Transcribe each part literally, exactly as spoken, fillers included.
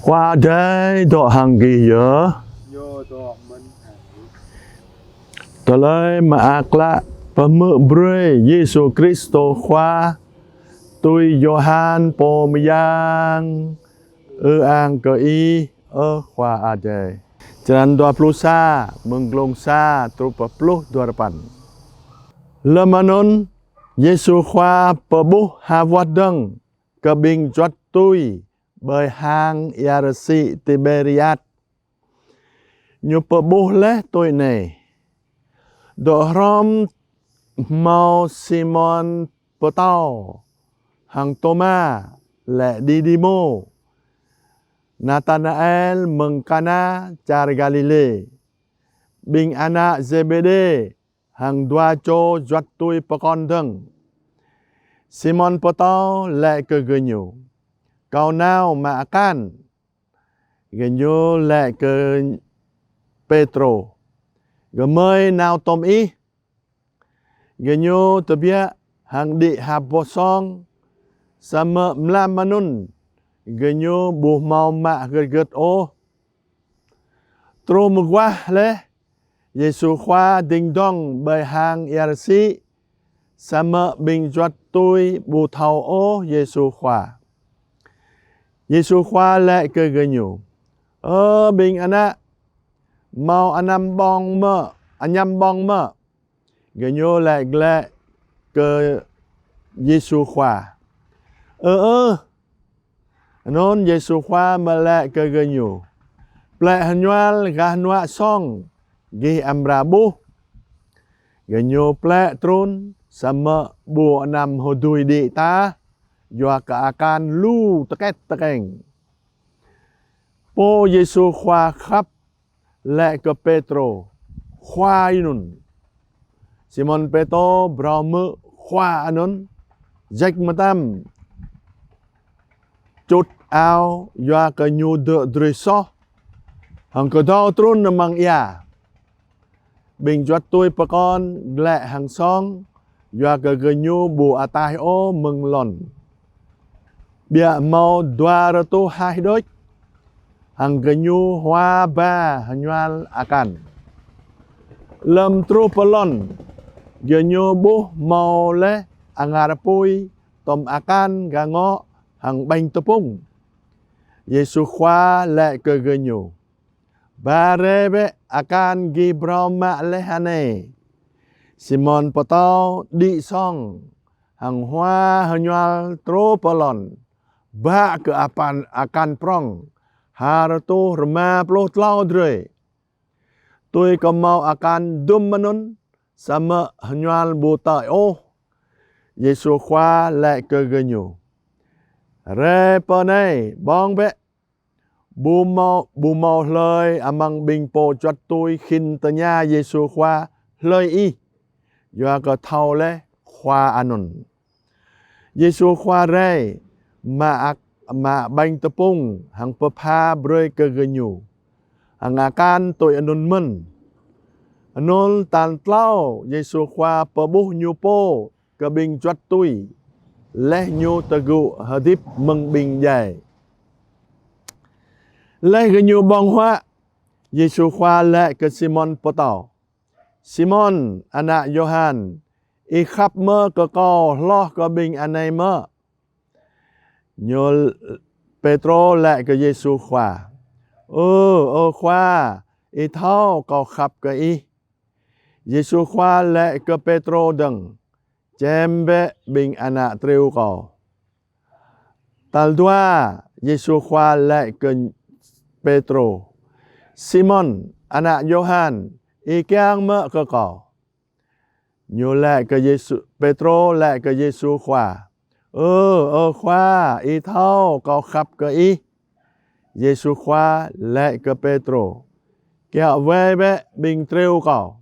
Khua Adai dŏ hăng gih yơh. Ñu dŏ mơ̆n hăng ih. Tơlơi Mơak Klă pơhmư̆ brơi Yêsu Kristô Khua tui Yôhan pô mơyang. Ư-ang kơ Ih, ơ Khua Adai. Črăn dua pluh sa, mơ̆ng glông sa truh pơ pluh duarơpăn. Lơm anŭn, Yêsu Khua pơƀuh ha wơ̆t dơ̆ng kơ ƀing juăt tui ƀơi hang ia rơsĭ Tibêriad. Ñu pơƀuh laih tui anai: Dŏ hrŏm hmâo Simôn Pơtâo, hăng Tôma, lĕ Didimô, Natanael mơ̆ng Kana čar Galilê, ƀing ană Zêbêđê, hăng dua čô juăt tui pơkŏn dơ̆ng. Simôn Pơtâo lĕ kơ gơñu: Kâo nao mă akan. Gơñu lĕ kơ Pêtrô: Gơmơi nao tŏm ih. Gơñu tơbiă hăng đĭ ha boh song, samơ̆ mlam anŭn gơñu ƀu hmâo mă hơget hơget ôh. Truh mơguah laih, Yêsu Khua dĭng dŏng ƀơi hang ia rơsĭ, samơ̆ ƀing juăt tui ƀu thâo ôh Yêsu Khua. Yêsu Khua lĕ kơ gơñu: Ơ ƀing ană, hmâo añăm ƀơ̆ng mơ̆, añăm ƀơ̆ng mơ̆? Gơñu lĕ glaĭ kơ Yêsu Khua: Ơ ơ. Anŭn Yêsu Khua mơ̆ lĕ kơ gơñu: Plĕ hơñual gah hnuă song, gih amra ƀuh. Gơñu plĕ trŭn, samơ̆ ƀu añăm hơdui đĭ tah, yua kơ akan lu tơkĕt tơkeng. Pô Yêsu Khua khăp lĕ kơ Pêtrô: Khua ih anŭn. Simôn Pêtrô phrâo hmư̆ Khua anŭn, jĕk mơtam čŭt ao, yua kơ ñu dŏ drơi soh, hăng kơdâo trŭn amăng ia. Ƀing juăt tui pơkŏn glaĭ hăng song, yua kơ gơñu ƀu ataih ôh mơ̆ng lŏn, biă hmâo dua rơtuh haih đôč, hăng gơñu hua ba hơñual akan. Lơm truh pơ lŏn, gơñu ƀuh hmâo laih angar apui tŏm akan gah ngŏ hăng ƀañ tơpŭng. Yêsu Khua lĕ kơ gơñu: Ba rai bĕ akan gih phrâo mă laih anai. Simôn Pơtâo đĭ song, hăng hua hơñual truh pơ lŏn, bă kơ apan akan prŏng, ha rơtuh rơma pluh klâo drơi. Tui kơ hmâo akan dŭm anŭn, samơ̆ hơñual ƀu tơi ôh. Yêsu Khua lĕ kơ gơñu: Rai pơ anai, ƀơ̆ng bĕ. Ƀu hmâo, ƀu hmâo hlơi amăng ƀing pô juăt tui khĭn tơña Yêsu Khua: Hlơi ih? Yua kơ thâo laih Khua anŭn. Yêsu Khua rai, mă ak-, mă ƀañ tơpŭng hăng pơpha brơi kơ gơñu, hăng akan tui anŭn mơ̆n. Anŭn tal klâo Yêsu Khua pơƀuh Ñu pô kơ ƀing juăt tui, laih Ñu tơgŭ hơdip mơ̆ng ƀing djai. Laih gơñu ƀơ̆ng huă, Yêsu Khua lĕ kơ Simôn Pơtâo: Simôn, ană Yôhan, ih khăp mơ̆ kơ Kâo hloh kơ ƀing anai mơ̆? Ñu, Pêtrô lĕ kơ Yêsu Khua: Ơ, ơ Khua, ih thâo kâo khăp kơ ih. Yêsu Khua lĕ kơ Pêtrô dơ̆ng: Čem bĕ ƀing ană triu Kâo. Tal dua, Yêsu Khua lĕ kơ Pêtrô: Simôn, ană Yôhan, ih kiăng mơ̆ kơ Kâo? Ñu lĕ kơ Yêsu, Pêtrô lĕ kơ Yêsu Khua: Ơ, ơ Khua, ih thâo kâo khăp kơ ih. Yêsu Khua lĕ kơ Pêtrô: Kiaŏ wai bĕ ƀing triu Kâo.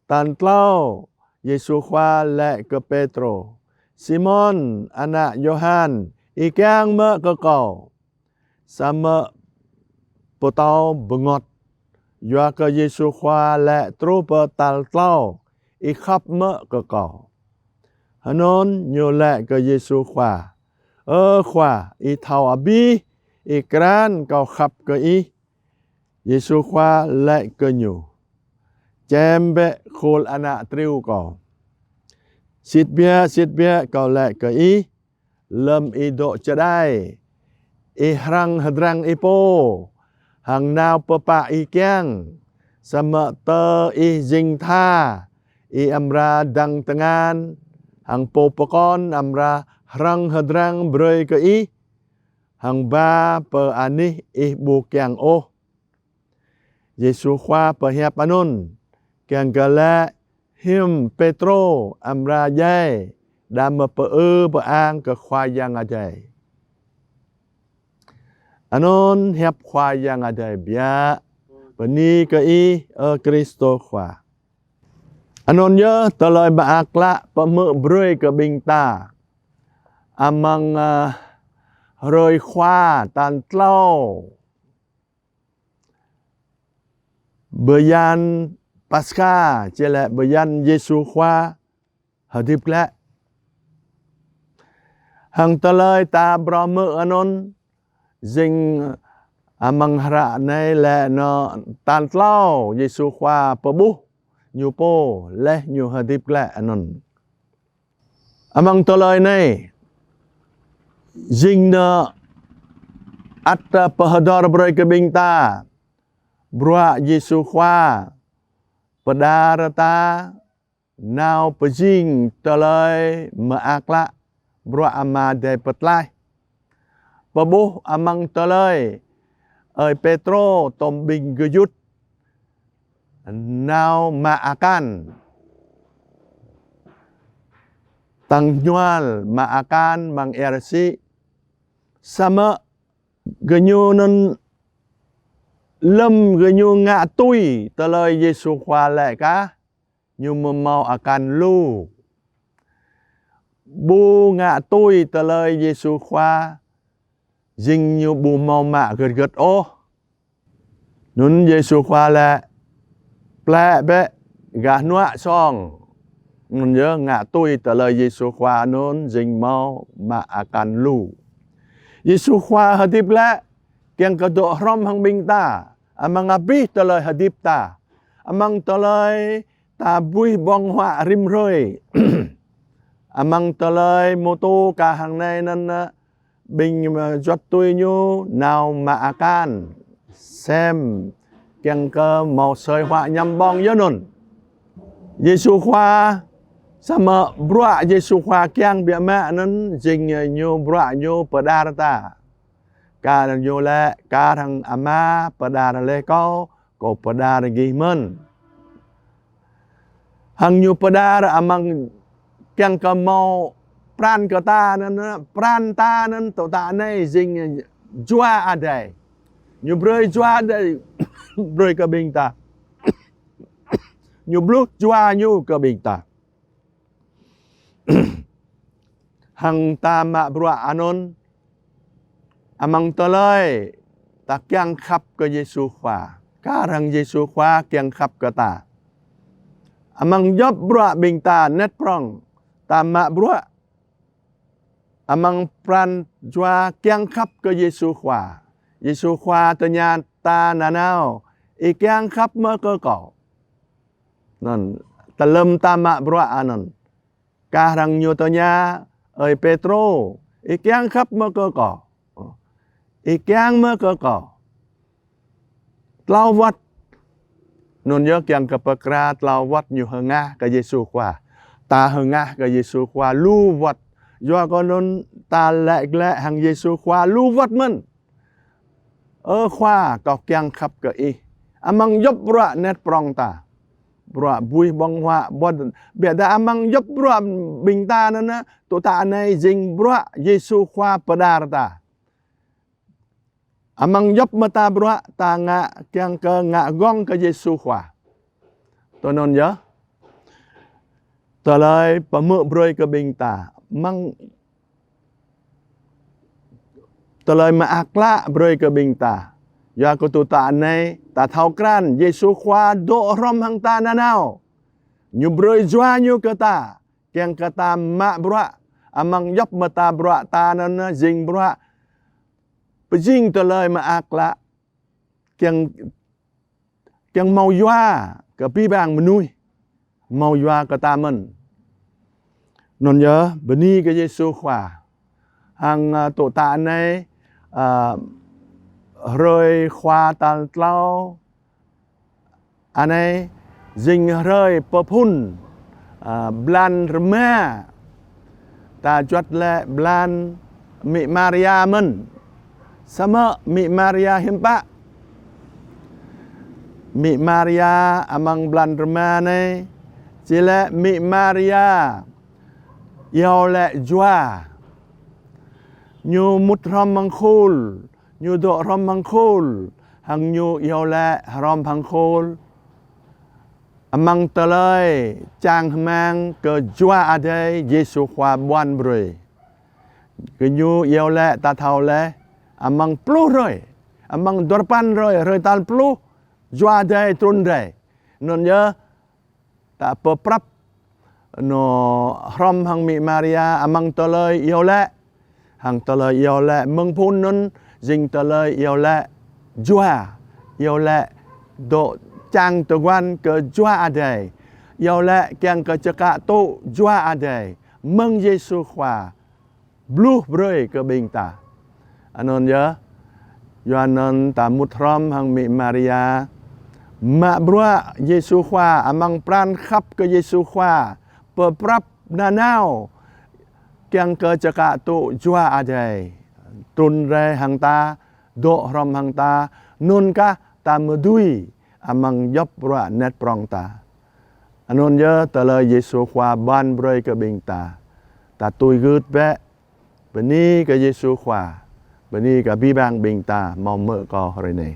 Tal klâo, Yêsu Khua lĕ kơ Pêtrô: Simôn, ană Yôhan, ih kiăng mơ̆ kơ Kâo? Samơ̆ Pêtrô bơngơ̆t, yua kơ Yêsu Khua lĕ truh pơ tal klâo: Ih khăp mơ̆ kơ Kâo? Hơnŭn ñu lĕ kơ Yêsu Khua: Ơ Khua, ih thâo abih, ih krăn kâo khăp kơ ih. Yêsu Khua laĭ kơ ñu: Čem bĕ khul ană triu kâo. Sĭt biă, sĭt biă kâo laĭ kơ ih, lơ̆m ih dŏ čơđai, ih hrăng hơdrăng ih pô, hăng nao pơpă ih kiăng, samơ̆ tơ ih jing tha, ih amra dăng tơngan, hăng pô pơkŏn amra hrăng hơdrăng brơi kơ ih, hăng ba pơ anih ih ƀu kiăng ôh. Yêsu Khua pơhiăp anŭn, kiăng kơ laĭ hiư̆m Pêtrô amra djai, đah mơ̆ pơư pơang kơ Khua Yang Adai. Anŭn hiăp Khua Yang Adai biă. Bơni kơ Ih, ơ Kristô Khua. Anŭn yơh tơlơi mơak klă pơhmư̆ brơi kơ ƀing ta amăng, ơ, hrơi Khua tal tlâo bơyan Paskha, či laĭ bơyan Yêsu Khua hơdip glaĭ. Hăng tơlơi ta brơi hmư̆ anŭn jing amăng hră anai laĭ anŭn tal tlâo Yêsu Khua pơƀuh Ñu pô laih Ñu hơdip glaĭ anŭn. Amăng tơlơi anai jing anŭn ăt pơhơdơr brơi kơ ƀing ta bruă Yêsu Khua pơđar ta nao pơjing tơlơi mơak klă bruă Ama Adai pơtlaih. Pơƀuh amăng tơlơi ơi Pêtrô tôm ƀing gơyut nao mă akan, tăng ñuăl mă akan amăng ia rơsĭ. Samơ̆ gơñu anŭn lơ̆m gơñu ngă tui tơlơi Yêsu Khua laĭ kah, ñu mơ̆ hmâo akan lu. Ƀu ngă tui tơlơi Yêsu Khua, jing ñu ƀu hmâo mă gơ̆t gơ̆t ôh. Anŭn Yêsu Khua laĭ: Plĕ bĕ gah hnuă song. Anŭn yơh ngă tui tơlơi Yêsu Khua anŭn jing hmâo mă akan lu. Yêsu Khua hơdip glaĭ kiăng kơ dŏ hrŏm hăng ƀing ta amăng abih tơlơi hơdip ta, amăng tơlơi ta buih ƀơ̆ng huă rĭm hrơi, amăng tơlơi mơtô kah hăng anai anŭn, ƀing juăt tui Ñu nao mă akan sem kiăng kơ hmâo asơi huă ñăm ƀơ̆ng yơh anŭn. Yêsu Khua, samơ̆ bruă Yêsu Khua kiăng biă mă anŭn jing Ñu bruă Ñu pơđar ta. Kar Ñu laĭ, kar hăng Ama pơđar laih Kâo, Kâo pơđar gih mơ̆n. Hăng Ñu pơđar amăng kiăng kơ hmâo pran kơ ta anŭn, pran ta anŭn tŏ ta anai jing Jua Adai. Ñu brơi Jua Adai brơi kơ ƀing ta. Ñu bluh Jua Ñu kơ ƀing ta. Hăng ta mă bruă anŭn amăng tơlơi ta kiăng khăp kơ Yêsu Khua, kar hăng Yêsu Khua kiăng khăp kơ ta. Amăng djŏp bruă ƀing ta anet prŏng, ta mă bruă amăng pran jua kiăng khăp kơ Yêsu Khua. Yêsu Khua tơña ta nanao: Ih kiăng khăp mơ̆ kơ Kâo? Anŭn, tơlơi ta mă bruă anŭn. Kar hăng Ñu tơña ơi Pêtrô: Ih kiăng khăp mơ̆ kơ Kâo? Ih kiăng mơ̆ kơ Kâo? Tlâo wơ̆t. Anŭn yơh kiăng kơ pơkra tlâo wơ̆t ñu hơngah kơ Yêsu Khua. Ta hơngah kơ Yêsu Khua lu wơ̆t. Yua kơ anŭn ta laĭ glaĭ hăng Yêsu Khua lu wơ̆t mơ̆n: Ơ Khua, kâo kiăng khăp kơ Ih. Amăng djŏp bruă anet prŏng ta, bruă buih ƀơ̆ng huă, ƀuăn, biă dah amăng djŏp bruă ƀing ta anŭn, tŏ ta anai jing bruă Yêsu Khua pơđar ta. Amăng djŏp mơta bruă ta ngă kiăng kơ ngă gơ̆ng kơ Yêsu Khua. Tui anŭn yơh tơlơi pơhmư̆ brơi kơ ƀing ta, amăng tơlơi mơak klă brơi kơ ƀing ta. Yua kơ tŏ ta anai ta thâo krăn Yêsu Khua dŏ hrŏm hăng ta nanao. Ñu brơi Jua Ñu kơ ta, kiăng kơ ta mă bruă, amăng djŏp mơta bruă ta anŭn jing bruă Jing tơlơi mơak klă kiăng, kiăng hmâo yua kơ abih bang mơnuih, hmâo yua kơ ta mơ̆n. Anŭn yơh, bơni kơ Yêsu Khua. Hăng, ă, tŏ ta anai, ă, hrơi Khua tal tlâo anai jing hrơi pơphŭn, ă, blan rơma. Ta juăt lĕ blan Mĭ Maria mơ̆n. Samơ̆ Mĭ Maria hiư̆m pă? Mĭ Maria amăng blan rơma anai, či lĕ Mĭ Maria iâu laĭ Jua. Ñu mŭt hrŏm hăng khul, ñu dŏ hrŏm hăng khul, hăng ñu iâu laĭ hrŏm hăng khul amăng tơlơi čang rơmang kơ Jua Adai Yêsu Khua ƀuăn brơi. Kơ ñu iâu laĭ ta thâo laih, amăng pluh hrơi, amăng duapăn hrơi, hrơi tal pluh, Jua Adai trŭn rai. Anŭn yơh, ta pơprăp, anŭn hrŏm hăng Mĭ Maria amăng tơlơi iâu laĭ. Hăng tơlơi iâu laĭ mơ̆ng phŭn anŭn jing tơlơi iâu laĭ Jua, iâu laĭ dŏ čang tơguan kơ Jua Adai, iâu laĭ kiăng kơ čơkă tŭ Jua Adai mơ̆ng Yêsu Khua bluh brơi kơ ƀing ta. Anŭn yơh, yua anŭn ta mŭt hrŏm hăng Mĭ Maria, mă bruă Yêsu Khua, amăng pran khăp kơ Yêsu Khua, pơprăp nanao kiăng kơ čơkă tŭ Jua Adai trŭn rai hăng ta, dŏ hrŏm hăng ta, anŭn kah ta mơdui amăng djŏp bruă anet prŏng ta. Anŭn yơh tơlơi Yêsu Khua ƀuăn brơi kơ ƀing ta. Ta tui gưt bĕ. Bơni kơ Yêsu Khua. Bơni kơ abih bang ƀing ta hmâo hmư̆ kâo hrơi anai.